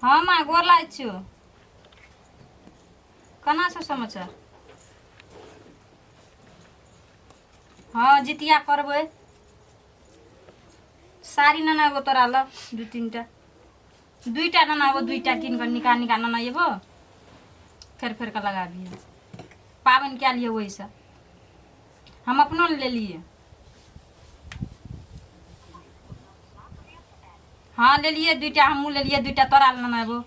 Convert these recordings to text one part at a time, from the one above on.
हँ माँ, गोर लागै छियौ। केना छौ समाचार? हँ, जितिया करबै। साड़ी नेने अयबो तोरा लए दू तीनटा, दुईटा नेने अयबो, दुईटा कीन कऽ निका निका नेने अयबो, फेर फेर कऽ लगा दिहे। पाबनि कए लिअ ओहिसँ। हम अपनो लए लेलियै। हँ, लेलियै दुईटा, हमहूँ लेलियै दुईटा, तोरा लए नेने अयबो।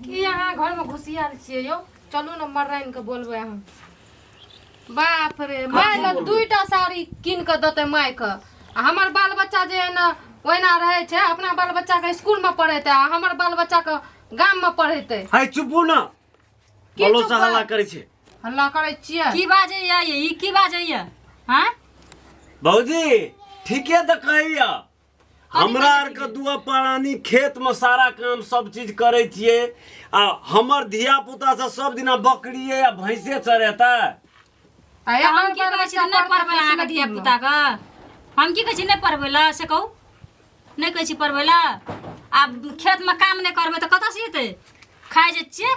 की अहाँ घरमे घुसियाल छियै यौ? चलू ने, मर्राइन के बोलबै अहाँ। बाप रे, माय लग दुईटा साड़ी कीन कऽ देतै मायके, आ हमर बाल बच्चा जे है ने ओहिना रहै छै। अपना बाल बच्चाके स्कूलमे पढ़ेतै आ हमर बाल बच्चाके गाममे पढ़ेतै। है, चुपू ना। की बोलो चुप से हल्ला है? करै छै। हल्ला करै छियै? की बाजैया ये? ई की बाजैया? हाँ। भौजी, ठीके तऽ कहैया। हमरा आरके दुआ प्राणी खेत में सारा काम सब चीज करै छियै, आ हमर धिया पुता से सब दिना बकरिए आ भैंसे चरेतै। आ तऽ हम हमर की बाल कहै छी बच्चा नहि पढ़तै पढ़बै अहाँके धिया स्कूलमे। पुताके? हम की कहै छी नहि पढ़बै लए, से कहू? नहि कहै छी पढ़बै लए? आब खेतमे काम नहि करबै तऽ कतऽसँ एतै खाइ जे छियै?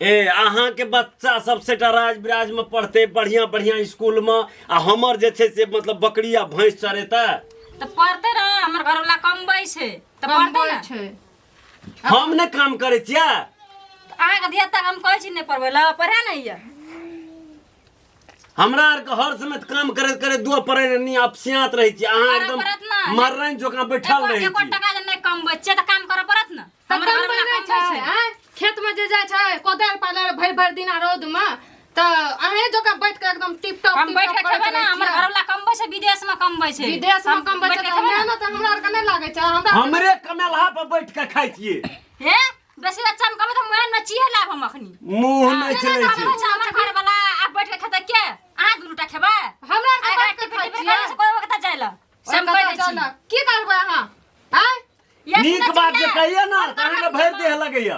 ए, अहाँके बच्चा सब सेटा राज विराज में पढ़ते, बढ़िया बढ़िया स्कूल में, आ हमर जे छै से मतलब बकरी आ भैंस चरेतै। तऽ पढ़तै ने, हमर घरवला कमबै छै तऽ पढ़तै कमबै ने। छै। हम नहि काम करै छियै? तऽ अहाँके धिया पुताके हम कहै छी नहि पढ़बै लए, पढ़ै नहि यऽ। हमरा आरके हर समय काम करैत करैत दुआ पड़ै नी अपसियात रहै छी, अहाँ करऽ एकदम पड़त ने। मरन जोकाँ बैठल रहै एको छी। टका जे नहि कमबै छियै तऽ काम करऽ पड़त ने। तऽ हमर कमबै घरवला नहि कमबै छै छै। आँय? खेतमे जे जाइ छै कोदारि पालर भरि भरि दिना रौदमे, तऽ अहें जकाँ बैठ के एकदम टिप टॉप हम बैठ के खेबै ने? हमर घरवला कमबै छै, विदेश में कमबै छै। विदेश में हम कमबै बैठ छै के तऽ खेबै ने? मेहनत हमरा आरके नहि लागै छै हमरा आरके। हमरे कमेलहा पर बैठ के खाइ छियै। हे, बेसी अच्छा हम कमबै तऽ मुँह नचिए लाब हम अखनी। मुँह नहि चलै छै। कमबै छै हमर घरवला, आब बैठ के खेतै के? अहाँ दुनू टा खेबै? हमरा आरके आइ बैठ के टिफिन खाइ टिफिन छियै। करै से कोइ ओकरा जाय लए से हम कहि दै छी। की करबै अहाँ आँय? ये नीक सुनै बात जे छियै? कहिए ने हम तऽ अहाँके करबै। भरि देह लगैया।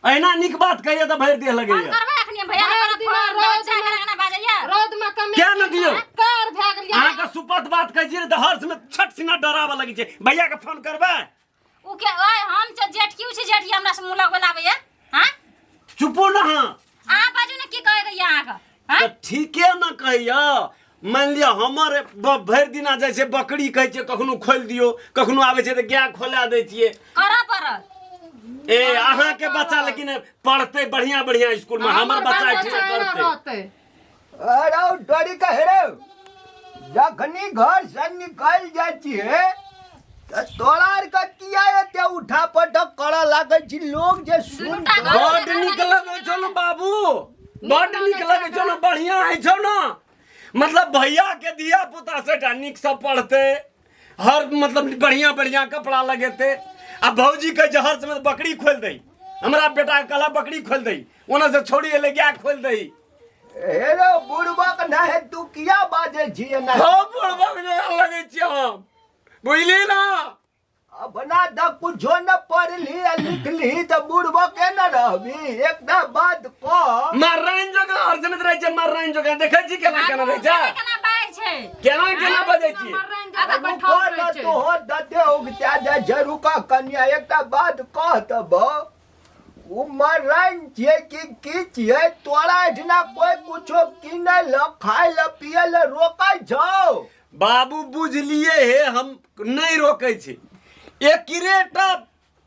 अहिना नीक बात कहिए तऽ भरि देह हम लगैया। करबै अखनी भैया भरि करब दिना फोन, रौद बच्चा में- केना केना बाजैया। रौद में कमे किया ने दियौ? कार भए गेलियै। अहाँके सुपथ बात कहै छियै ने तऽ हर्ष में छट सिना डराबऽ लगै छै। भैया के फोन करबै? उ के ओए, हम छै जेठकी, उ छै जेठकी, हमरा से मुंह लगबै लाबैया। हां। चुपू ने अहाँ। अहाँ बाजू ने, की कहै गैया अहाँके? हां। तऽ ठीके ने कहैया। मानि लिअ हमर भरि दिना जाइ छै बकरी, कहै छियै कखनो खोलि दियौ, कखनो आबै छै तऽ गाय खोला दै छियै। करऽ पड़त। ए, अहाँके बच्चा लेकिन पढ़तै बढ़िया बढ़िया स्कूल में, हमर बच्चा बच्चा एहिठिना एना करतै। रहतै। अरे डरी के हेरे, जखनी घर से निकल जाइ छियै तऽ तोरा आरके किया एते उठा पटक करऽ लागै छी? लोग जे सुन दुनूटा घर- बड नीक लगै छौ ने बाबू, बड नीक लगै छौ ने, बढ़िया होइ छौ ने। मतलब भैया के धिया पुता सेटा नीक से पढ़तै, हर मतलब बढ़िया बढ़िया कपड़ा लगेतै, आ भौजी कहै छै हर समय बकरी खोलि दै। हमरा बेटा के कहला बकरी खोलि दै, ओना से छोड़ी एलै गाय खोलि दै। हे रे बुड़बक नहि, तू किया बाजै छी एना? हँ, बुड़बक जकाँ लगै छियै हम, बुझली ना? अपना तऽ कुछो न पढ़ली आ लिखली तऽ बुड़बके न रहबी। एकटा बात कह। मर्राइन जकाँ हर समय रहै छै, मर्राइन जकाँ। देखै छी केना केना रहै छै? केना केना बाजै छै? केना केना बजै छी? मर्राइन जकाँ रुको बैठल न रहै छै। तोहर दते उगता जाइ छै। रुक कनिया, एकटा बात कह तऽ बौ, ओ मर्राइन छियै कि की छियै? तोरा एहिठिना कोइ कुछो किनै लए, खाय लए, पियै लए रोकै छौ? बाबू, बुझलिए हे, हम नहि रोकै छी। एकरेटा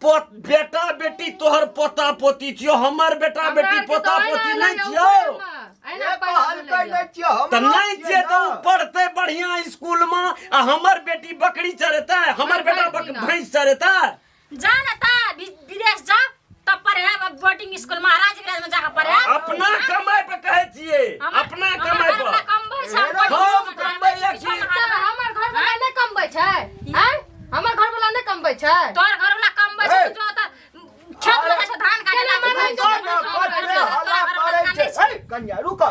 पोत बेटा बेटी तोहर पोता पोती छियो, हमर बेटा हमरा बेटी आरके पोता तऽ पोती अहिना नहि लगैया छियो। ऊपरेमे, अहिना से पैदा कहलकै भेलैया। नहि छियै, तऽ हमरो नहि छियै छियै तऽ ओ ने। पढ़तै बढ़िया स्कूल में, आ हमर बेटी बकरी चरेतै, हमर बेटा भरि दिना। भैंस चरेतै। जा ने ता विदेश जा तब पढ़े बोर्डिंग स्कूल में, राजविराज में जाके पढ़े। अपना कमाइ पे कहै छियै, अपना कमाइ पर। कमबै छै हम बोर्डिंग हम स्कूल में, कमबै पीछा छी। में तऽ हाथ। हमर घर वाला नहि कमबै छै? आँय, हमर घर वाला नहि कमबै छै? तोहर घर वाला कमबै छै। ए! तू जो तऽ खेत में जाइ छै धान काटे केना ला। मरै रुको न, कते हल्ला करै छै। ए, कन्या रुक,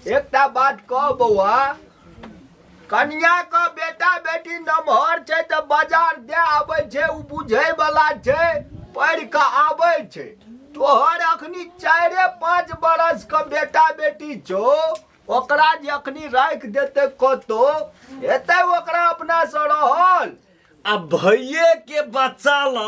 एकटा बात कह बौआ। कनिया के बेटा बेटी नमहर छै तऽ बाजार दे आबै छै, ओ बुझै वाला छै, पढ़ि कऽ आबै छै। तोहर अखनी 4-5 बरस के बेटा बेटी छौ, ओकरा जे अखनी राखि देतै कतौ, हेतै ओकरा अपना से रहल? आ भैये के बच्चा ल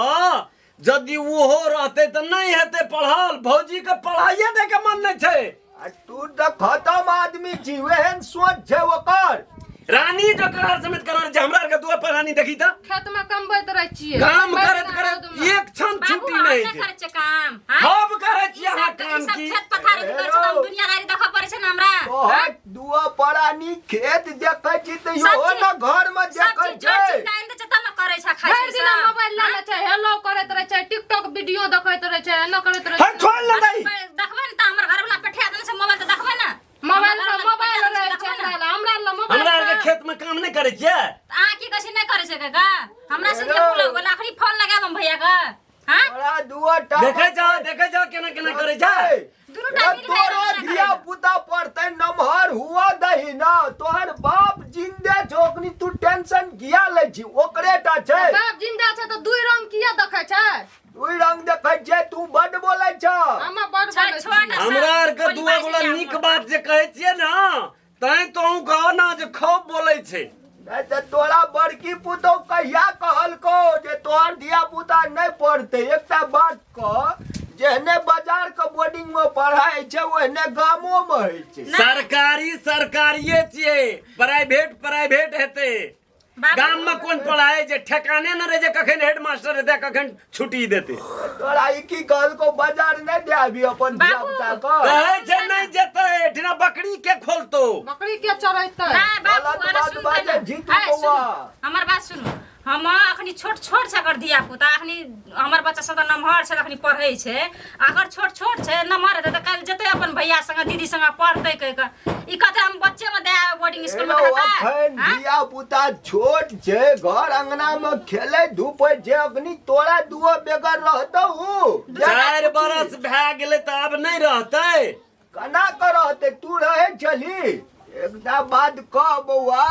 यदि ओहो रहतै तऽ नहि हेतै पढ़ल। भौजी के पढ़ाइए दै के मन नहि छै। आ तू तऽ खतम आदमी छी, ओहन सोच छै ओकर। रानी जो करार समेत करार जे हमरा आरके दुआर पर रानी देखी तऽ खेत में कमबैत रहै छियै। काम भरि करैत दिना करैत रौद में। एक क्षण बाबू छुट्टी हम नहि नहि छै। करै छियै काम। हाँ? हम करै छियै ई अहाँ सब काम ई सब की खेत पथार करै छै तऽ हम दुनियादारी देखऽ पड़ै छै ने हमरा। तोहर दुआ परानी खेत देखै छी तऽ सब इहो चीज- ने घर में सब देखै चीज जोड़ छै। चिपका आनि दै छै तब ने करै छै खाइ भरि छै दिना सब। मोबाइल लऽ लै छै, हेलो करैत रहै छै, टिकटॉक वीडियो देखैत रहै छै, एना करैत रहै हट छै। छोड़ ले दही। देखबै ने तऽ हमर घरवला पठा देने छै मोबाइल तऽ देखबै ने। मोबाइल हमर पर घरवला मोबाइल पठा देने रहै छै, छै देखबै ने। हमरा लग, हमरा लग मोबाइल हमरा आरके कहाँ? खेत में काम नहि करै छियै। तऽ अहाँ की कहै छी नहि करै छै काका? हमरा से हेलो। मुँह लगबे अखनी फोन लगायब हम भैया के। हाँ? तोरा दुआ टा देखै जाओ, देखै जाओ केना केना करै छै। दुनू टा मिल के तोरो एना धिया करै। पुता पढ़तै नमहर हुआ दही ना, तोहर बाप जिंदे छौ, ओकनी तू टेंशन किया लै छी? ओकरे टा छै। बाप जिंदा छै तऽ दुई रंग किया देखै छै? दुई रंग देखै छै। तू बड बोलै छ। हमे बड छोड़ बोलै छोड़ छियै। ने हमरा सब। आरके गोली दुआ बाजी गोला जाम। नीक बात जे कहै छियै ने तैं तोहूँ कह ना जे खूब बोलै छै। नहि तऽ तोरा बड़की पुतहु कहिया कहलकौ जे तोहर धिया पुता नहि पढ़तै? एकटा बात कह, जेहने बाजार के बोर्डिंग में पढ़ाइ छै ओहने गामो में होइ छै। सरकारी सरकारिए छियै, प्राइवेट प्राइवेट हेतै। बाबू, गाम में कोन पढ़ाइ जे ठेकाने न रहे जे कखन हेडमास्टर हेतै कखन छुट्टी देतै। तोरा ई की कहलकौ बाजार नहि दे आबी अपन धिया पुता के? कहै छै नहि जेतै, एहिठिना बकरी के खोलतौ, बकरी के चरेतै। नहि बाबू, गलत अरे बात सुनतै बाजै ने। जीतू है, बौआ। सुनू, हमर बात सुनू। हम अखनी छोट छोट छै एकर धिया पुता, अखनी हमर बच्चा सब तऽ नमहर छै, अखनी पढ़ै छै। अगर छोट छोट छै, नमहर हेतै तऽ काल्हि जेतै अपन भैया संगे दीदी संगे पढ़तै कहि कऽ। ई कहतै हम बच्चे में दे आबै बोर्डिंग स्कूल में एगो तऽ अखन हेतै? धिया पुता छोट छै, घर अंगना में खेलै धूपै छै, अखनी तोरा दुओ बेगर रहतौ। 4 बरस भए गेलै तऽ आब नहि रहतै। केना के रहतै? तू रहै छली। एकटा बात कह बौआ,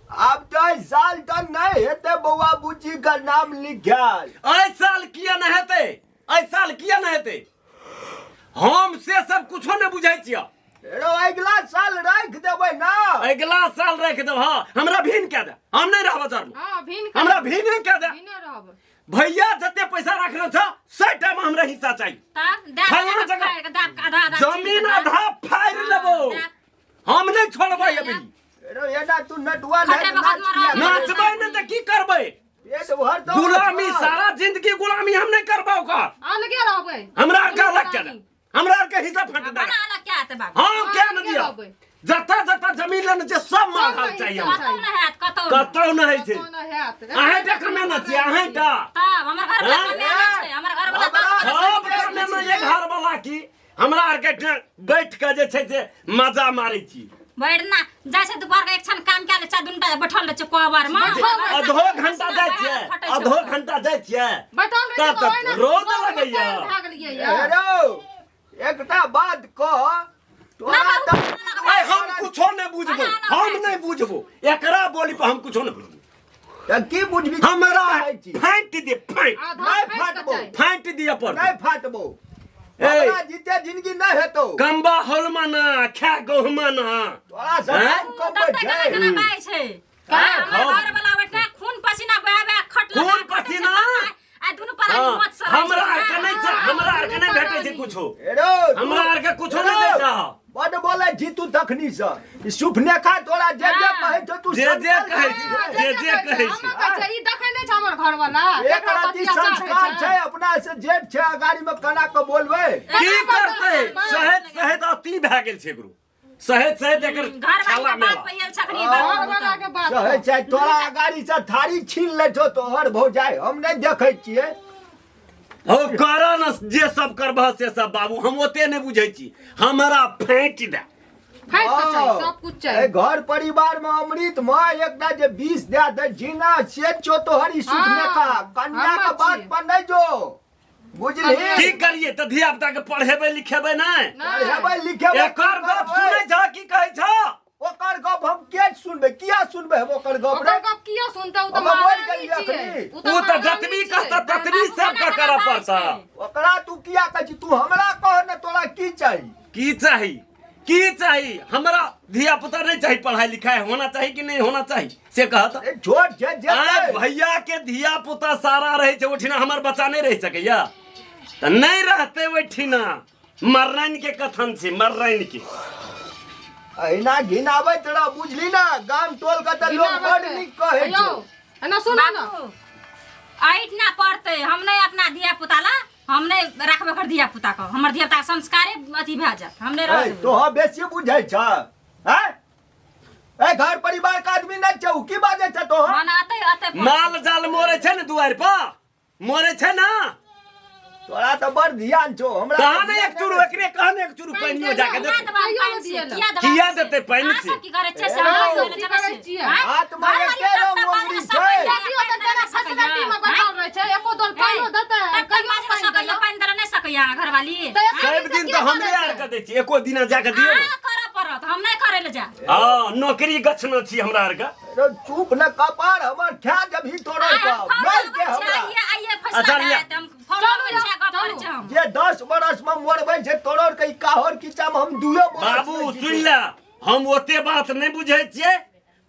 आब तऽ एहि साल तऽ नहि हेतै बौआ बुच्ची के नाम लिखायल। एहि साल किया नहि हेतै? एहि साल किया नहि हेतै? हम से सब कुछो नहि बुझै छियै। रो अगिला साल राखि देबै ना। अगिला साल राखि देब। हाँ, हमरा भीन कए दे, हम नहि रहब बाजारमे। हाँ, भीन हमरा भीने कए दे। भीने रहब। भैया जते पैसा रखने छ से टाइम हमरा हिस्सा चाहिए। तब दे फलाना दे, जगह। फाड़ि के दे, आधा आधा जमीन चीज दे। आधा फाड़ि लेबो, दे। हम नहीं छोड़बै अभी। रो एना तू नटुआ खटे नाच बखत किया? मरल। नाचबै ने तऽ की करबै? पेट भर दो। गुलामी सारा जिंदगी गुलामी हम नहीं करबै ओकर। अलगे रहबै। हमरा आरके अलग के दे, हमरा आरके हिस्सा फट दे। बना अलग क्या हेतै बाबू? हाँ, क्या न अलगे दिया रहबै। जतऽ जतऽ जमीन लेने छै सब माल चाहिए हमरा। कतौ नहि हैत, कतौ नहि। कतौ नहि होइ छै। कतौ नहि हैत। अहें टा कमेने छियै, अहें टा। तब हमर घर वाला हाँ? कमेने छै, हमर घर वाला 10 बरस सब कमेने ये घर वाला की हमरा आरके बैठ के जे छै से मजा मारै छी। भरि दिना जाइ छै, दुपहर के एक क्षण काम कए लै छै, दुनू बैठल रहै छै कोबर में। आधो घंटा जाइ छियै, आधो घंटा जाइ छियै बैठल रहै तब छै तऽ तऽ ओहिना रौद रौदमे लगैया। पैर भए गेलियै यऽ। हेरो एकटा बात कह तोरा ना, तऽ आइ हम कुछो नहि बुझबो, हम नहि बुझबो एकरा बोली पर, हम कुछो नहि बुझबो। तऽ की बुझबी? हमरा चाहै छी? फाँटि दे, फाँटि। आधा नहि फाटि कऽ फाटबो। चाही। फाँटि दिअ पर नहि फाटबो। ए। हमरा जीते जिंदगी नहि हेतौ। कम्बा हलमा ना खा गहुमा ना। तोरा सब हैं? कम तते छै। केना केना बाजै छै। हमर हँ। घर वाला ओहिठिना खून पसीना बहा बहा खटलक खून आ खटै छै पसीना? आ दुनू प्राणी हाँ, मौत से रहै हमरा छै। आरके नहि छै, हमरा आरके नहि भेटै छै कुछो। हेरो हमरा आरके कुछो नहि दै छै। बड बोलै छी तू तखनी से। ई सुपनेखा तोरा जे जे हाँ। कहै छौ तू जे जे संकल्प कहै छी, हाँ, जे जे कहै छी। हमरा कहै छै, ई देखै नहि छै हमर घरवाला। एक केकरा रति बतिया संस्कार चाहै छै, अपना से जेठ छै, अगाड़ी में केना के बोलबै? की करतै? सहैत सहैत अति भए गेल छै एकरो, सहैत सहैत एकर घर छाला वाली के मेला। बात पहिल छखनी बाबू। घरवाला के बात सहै छै तोरा अगाड़ी से थारी छीन लै छौ तोहर भौजाइ, हम नहि देखै छियै। हो कर न जे सब करबह से सब बाबू, हम ओते नहि बुझै छी, हमरा फेंक दे। फाटि कऽ चाही, सब कुछ चाही। एहि घर परिवार में अमृत में एकटा जे विष दए दे जीना से छौ तोहर ई सुखनेखा। हाँ, कन्या के हमर बात छियै। पर नहि जो, बुझली? की करिए तऽ धिया पुता के पढ़ेबै लिखेबै नहि? नहि। पढ़ेबै लिखेबै एकर गप सुनै छह की कहै छह? ओकर गप हम के सुनबै? किया सुनबै हम ओकर गप ओकर रे? गप किया सुनतै? उ तऽ हम मरि महारानी गेलियै छियै। अखनी। उ ओ तऽ महारानी जतबी छियै। कहतऽ ततबी सबके करऽ पड़तऽ। ओकरा तू किया कहै छी? तू हमरा कह ने, तोरा की चाही? की चाही? की चाही हमरा? धिया पुता नहीं चाही, पढ़ाई लिखाई होना चाही कि नहीं होना चाही से कहत। ए, छोट छै आय जेतै। भैया के धिया पुता सारा रहे छै ओठिना, हमर बच्चा नहीं रह सकैया तऽ नहीं रहते ओठिना। मर्राइन के कथन छै, मर्राइन के। अहिना घिनाबैत रह, बुझली ना? गाम टोल के तऽ लोग बड़ नीक कहै यौ छै। एना सुनू ना। बाबू ऐठ ना पड़तै, हम नहीं अपना धिया पुता ला, हम नहीं राखबै ओकर धिया पुता के। हमर धिया पुता के संस्कारे अथी भए जायत, हम नहीं ए, रहबै। तोह बेसी बुझै छ हैं? ए, घर परिवार के आदमी नहीं छै, उ की बाजै छ तोह? मन अतै अतै माल जाल मोरे छै ने दुआरि पर मोरे छै ना। तोरा तऽ बड़ ध्यान छौ हमरा। कहाँ तऽ ने ध्यान एक चूरू नहि। एकरे कहाँ ने एक चूरू पानियो जाके किया देतै। देबै कहियो पानि से? दिए ला। किया देबै किया से? देतै पानि अहाँ से? सब की करै छियै से अहाँ हमरा सब देने की जेबै करै से? छियै? आँय? हाथमे घरवाली एके तब रंग तक ओंगरी बाजि छै। सकैया, देखियौ तऽ पानि केना देने फसलटी मे सकैया। बैठल रहै छै, एको दोल पानियो देतै? तब तक कहियो बाजि पानि सकैया, देलक? पानि देले नहि सकैया अहाँ घरवाली। तऽ एते सब दिनसँ दिन के तऽ हमरे करै आर छै? के दै छियै, एको दिना जाके दियौ ने। अहाँ करऽ पड़त, हम नहि करै लए जायब। हँ, नौकरी गछना छी हमरा आर के। रे चुप न, कपार हमर खा जबही तोड़ल आइ का हम फोन मार के लगबै छियै, हमरा। आइए आइए फैसला अच्छा, भए लिअ। जेतै, हम फोन चलू लगबै छियै, गप करै चलू। छियै हम। जे 10 बरस में मरबै छै तोड़ल के, ई काहर कीचा में हम दुए बरस बाबू नहि सुन ले, हम ओते बात नहीं बुझै छियै,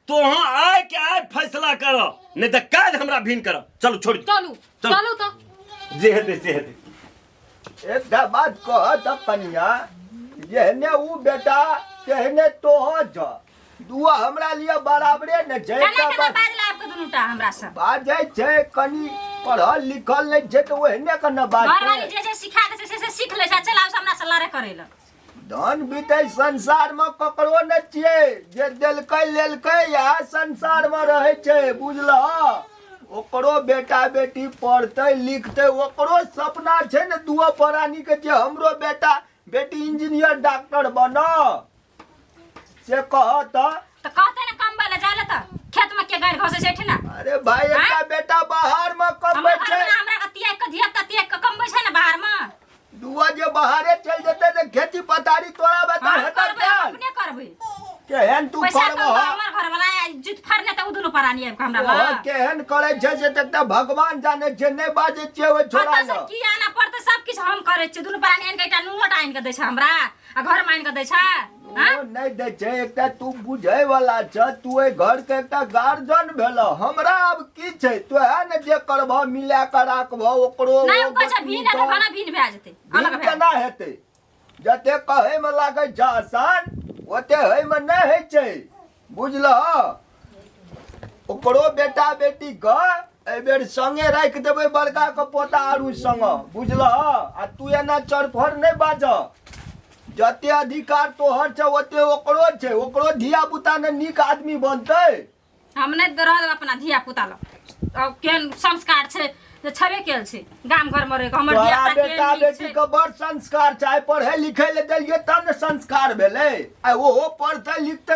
तोहाँ आय के आय फैसला कर, नहीं तऽ काज हमरा भिन कर। चलू छोड़। चलू। चलू। चलू तऽ। जे हेतै से हेतै। एकटा बात कह तऽ कनिया, जेहने उ बेटा तेहने तोह छ, दुआ हमरा लिए बराबरे ने छै। केना एकटा केना बात बाजि लायब के दुनूटा हमरा से? बाजै छै, कनि पढ़ल लिखल नहि छै तऽ ओहने के ने घरवाली बाजतै। जे जे सिखा दै छै से से सीख लै छै, चल आब हमरा से लड़े करै लए। धन बीतै संसार में ककरो नहि छियै, जे देलकै लेलकै इएह संसार में रहै छै, बुझलह? ओकरो बेटा बेटी पढ़तै लिखतै, ओकरो सपना छै ने दुओ प्राणी के जे हमरो बेटा बेटी इंजीनियर डॉक्टर बन, से कह तऽ। तऽ कहतै ने कमबै लए जाय लए, तऽ खेत में के गारि घसै छै एहिठिना? अरे भाई, एकटा बेटा बाहर में कमबै हमर छै। घरमे हमरा के तियाग के धिया पुता तियाग के कमबै छै ने बाहर में। दुआ जे बाहरे चलि जेतै तऽ खेती पथारी तोरा बेटा हम हेतै करबै, हम कैल? अपने करबै। केहन तू पैसा करबह? कमबै हमर घरवाला जुत फाड़ने तऽ ओ दुनू परानी आबि कऽ हमरा तोहर लग। केहन करै छै से तऽ एकटा भगवान जानै छै। नहि बाजै छियै ओहि छोरा कतऽ से लग। की आनऽ पड़तै, सब किछु हम करै छियै। दुनू परानी आनि कऽ एकटा नूनो टा आनि कऽ दै छै हमरा आ घरमे आनि कऽ दै छै? आँय? ओ नहि दै छै। एकटा तू बुझै वाला छ, तू एहि घर के एकटा गार्जियन भेल। हमरा आब की छै, तोहे ने जे करबह मिला कऽ राखबह ओकरो। नहि, ओ ओ कहै छै गोतनी भिन हेतै, के। खाना भिन भए जेतै, अलग भिन भए। केना हेतै? जते कहै मे लागै छै आसान, ओते होइ मे नहि होइ छै, बुझलह? ओकरो बेटा बेटी के एहि बेर संगे राखि देबै, बड़का के पोता आरू संग, बुझलह? आ तू एना चरफर नहि बाजह। जते अधिकार तोहर छै ओते ओकरो छै, ओकरो धिया पुता ने नीक आदमी बनतै। हम नहि रह देब अपना धिया पुता लग। अब केहन संस्कार छै जे छेबे केल छै गाम घर मे रहि कऽ हमर धिया तोरा पुता बेटा केहन नीक बेटी छै। के बड़ संस्कार छै। आइ पढ़ै लिखै लए देलियै तब ने संस्कार भेलै। आइ ओहो पढ़तै लिखतै।